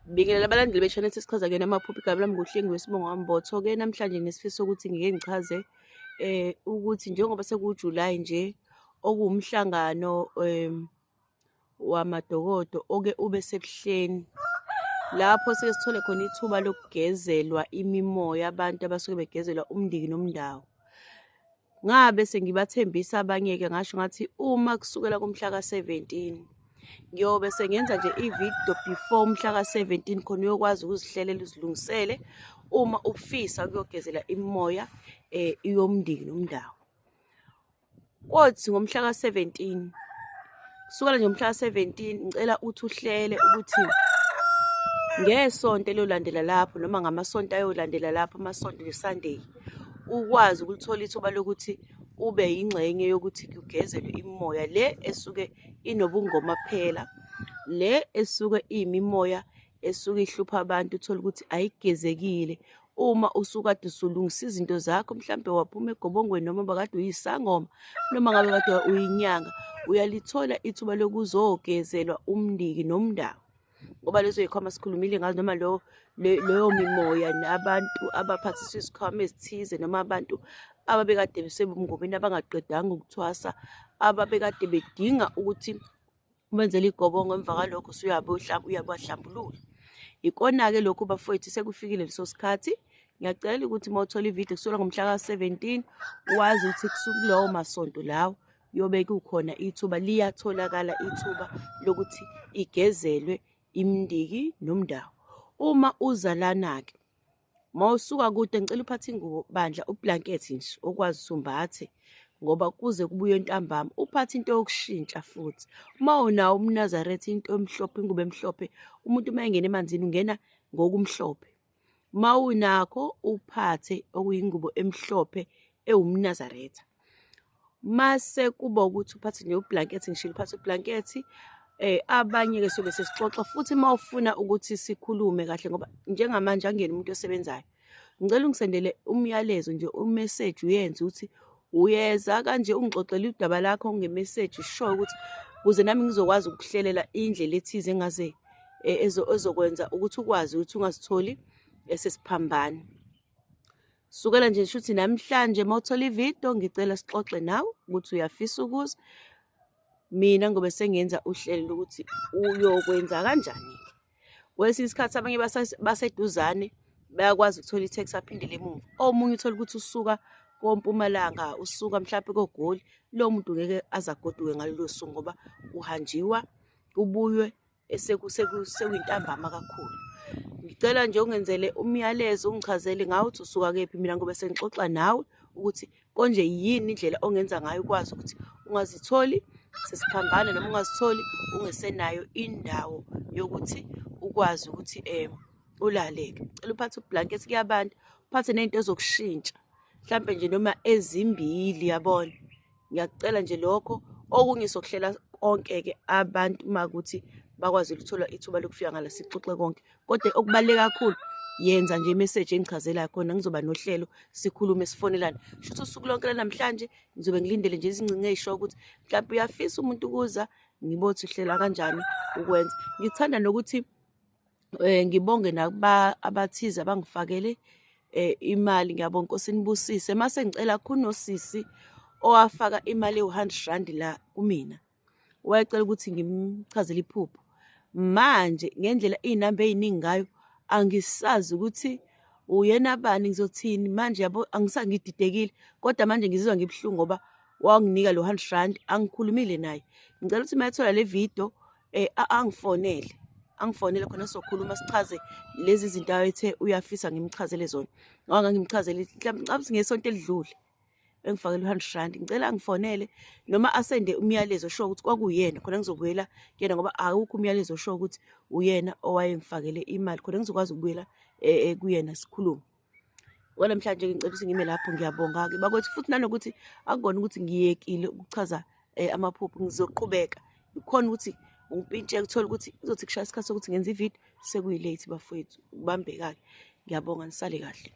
Bingelela abalandeli be-channel esichaza kuyona amaphupho. Igama lami nguHlengiwe wesibongo kwaMbotho-ke. Namhlanje nginesifiso sokuthi ngike ngichaze ukuthi njengoba sekuwuJulayi nje, okuwumhlangano wamadokodo oke ube seBuhleni, lapho sike sithole khona ithuba lokugezelwa imimoya, abantu abasuke begezelwa umndiki nomndawo. Ngabe sengibathembisa abanye-ke ngasho ngathi uma kusukela kumhla ka-17 ngiyobe sengenza nje ividiyo before umhla ka-17 khona uyokwazi ukuzihlelela uzilungisele uma ufisa ukuyogezela imimoya yomndiki nomndawo. Kothi ngomhla ka-17, kusukela nje ngomhla ka-17 ngicela uthi uhlele ukuthi ngesonto eliyolandela lapho noma ngamasonto ayolandela lapho, amasonto nge-Sunday, ukwazi ukulithola ithuba lokuthi ube yingxenye yokuthi kugezelwe imimoya le esuke inobungoma kuphela, le esuke iyimimoya esuke ihlupha abantu uthole ukuthi ayigezekile. Uma usukade usulungisa izinto zakho, mhlampe waphuma egobongweni noma bakade uyisangoma noma ngabe kade uyinyanga, uyalithola ithuba lokuzogezelwa umndiki nomndawo. Ngoba lezo yikhwama sikhulumile ngazo noma lo leyo mimoya nabantu abaphathiswa izikhwama ezithize noma abantu ababekade besebungomeni abangaqedanga ukuthwasa, ababekade bedinga ukuthi ubenzele igobongo, emva kwalokho usuyabe uyabahlambulula. Ikona-ke lokhu bafowethu, sekufikile leso sikhathi. Ngiyacela ukuthi uma uthola ividiyo kusukela ngomhla ka-17, wazi ukuthi kusukulowo masonto lawo kuyobe kukhona ithuba, liyatholakala ithuba lokuthi igezelwe imindiki nomndawo. Uma uza lana-ke, uma usuka kude ngicela uphathe ingubo bandla, ublankethi nje okwazi ukuthi umbathe ngoba kuze kubuye ntambama, uphathe into yokushintsha futhi. Uma unawo umNazaretha, into emhlophe, ingubo emhlophe, umuntu uma engena emanzini ungena ngokumhlophe. Uma unakho uphathe okuyingubo emhlophe ewumNazaretha. Mase kuba ukuthi uphathe nje ublankethi, ngishilo uphathe ublankethi. Abanye-ke sobe sesixoxa futhi uma ufuna ukuthi sikhulume kahle ngoba njengamanje angiyena umuntu osebenzayo. Ngicela ungisendele umyalezo nje, umeseji uyenze ukuthi uyeza kanje, ungixoxele udaba lakho ngemeseji ushoyo ukuthi ukuze nami ngizokwazi ukukuhlelela indlela ethize engaze ezokwenza ukuthi ukwazi ukuthi ungazitholi esesiphambana. Sukela nje shuthi namhlanje uma uthola ividiyo ngicela sixoxe nawe ukuthi uyafisa ukuza. Mina ngobe sengenza uhlelo lokuthi uyokwenza kanjani-ke. Kwesinye isikhathi abanye baseduzane bayakwazi ukuthola i-taxi aphindele emuva. Omunye uthole ukuthi usuka koMpumalanga, usuka mhlampe koGoli, lowo muntu ngeke aze agoduke ngalolo suku ngoba kuhanjiwa kubuywe sekuyintambama kakhulu. Ngicela nje ungenzele umyalezo ungichazele ngawe ukuthi usuka kephi, mina ngoba sengixoxa nawe ukuthi konje yini indlela ongenza ngayo ukwazi ukuthi ungazitholi sesiphambana noma ungazitholi ungesenayo indawo yokuthi ukwazi ukuthi ulale-ke. Cela uphathe ublankethi kuyabanda, uphathe ney'nto ezokushintsha mhlampe nje noma ezimbili yabona. Ngiyakucela nje lokho. Okunye sokuhlela konke-ke abantu uma kuthi bakwazi ukuthola ithuba lokufika ngala sixoxe konke. Kodwa okubaluleke kakhulu, yenza nje imeseji engichazela khona, ngizoba nohlelo sikhulume sifonelane. Shuthi usuku lonke lanamhlanje ngizobe ngilindele nje izingcingo ey'shoyo ukuthi mhlawumbe uyafisa umuntu ukuza, ngibone ukuthi uhlela kanjani ukwenza. Ngithanda nokuthi ngibonge nakuba abathize abangifakele imali, ngiyabonga Nkosi inibusise. Mase ngicela kunosisi owafaka imali ewu-hundred rand la kumina, wayecela ukuthi ngimchazele iphupho. Manje ngendlela iy'namba ey'ningi ngayo angisazi ukuthi uyena bani, ngizothini manje yabo, ngididekile. Kodwa manje ngizizwa ngibuhlungu ngoba wanginika lo hundred rand angikhulumile naye. Ngicela ukuthi uma ethola le video angifonele, angifonele khona sizokhuluma sichaze lezi zinto ayethe uyafisa ngimchazele zona. Ngoba ngangimchazele mhlawumbe ngicabanga ukuthi ngesonto elidlule engifakele u-hundred rand. Ngicela angifonele noma asende umyalezo oshoyo ukuthi kwakuyena khona ngizobuyela kuyena, ngoba awukho umyalezo oshoyo ukuthi uyena owayengifakele imali, khona ngizokwazi ukubuyela kuyena sikhulume. Kwanamhlanje ngicela ukuthi ngime lapho, ngiyabonga-ke bakwethu, futhi nanokuthi akukona ukuthi ngiyekile ukuchaza amaphupho, ngizoqhubeka. Ikhona ukuthi ungipintsheke uthole ukuthi kuzothi kushaya isikhathi sokuthi ngenze ividiyo sekuyi-late bafowethu, ukubambeka-ke. Ngiyabonga, nisale kahle.